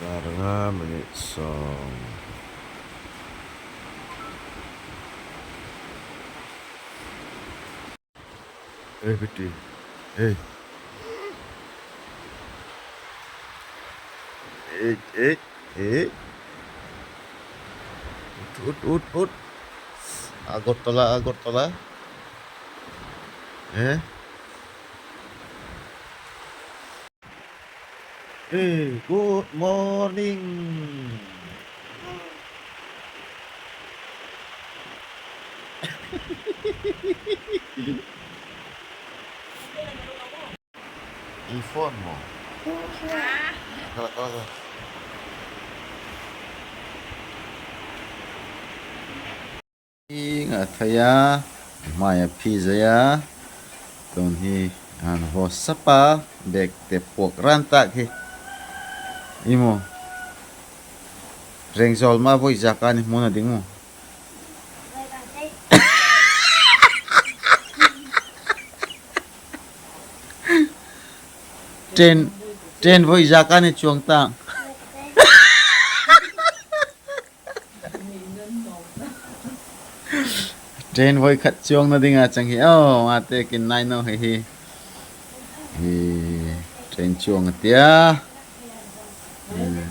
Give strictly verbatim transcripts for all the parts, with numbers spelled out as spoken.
Arnga minit song. Eh, beti. Eh. Eh, eh, eh. Ut, ut, ut, ut. Agartala, Agartala. Eh. Eh, good morning. I phone mo. Kala, kala, kala. Nga thaya, maya phi zaya. Tun hi, an ho sapa, bek te pok ran tak hi. Imo. Reng zol ma voi zaka ni muna ding mo. Train, train voi zaka ni chuang tang. Train voi khat chuang na ding a chang hi. Oh, mate kin nai no hi hi. Hi, train chuang tia. Hmm.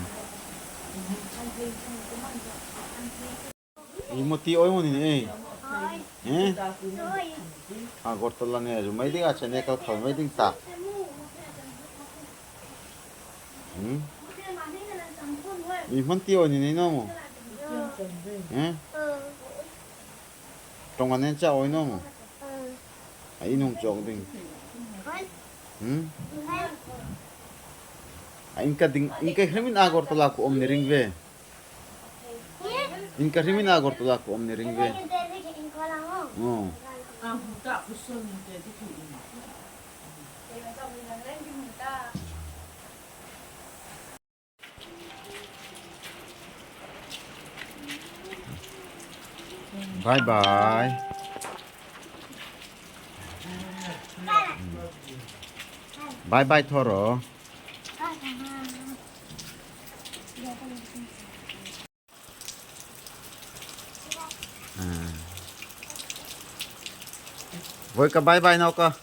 Imo ti oi mo ni ne. Eh? Agartala ne, aju mai ding a chane kal khal mai ding ta. Hmm? Imo ti oi ni ne no mo. Eh? Tong anen cha oi no mo. A inung chok ding. Hmm? A inka ding, inka hrimin Agartala ko om ni ring ve. Inka hrimin Agartala ko om ni ring ve. Oh. Bye bye. Bye bye Thoro. Voi ka bye bye no ka.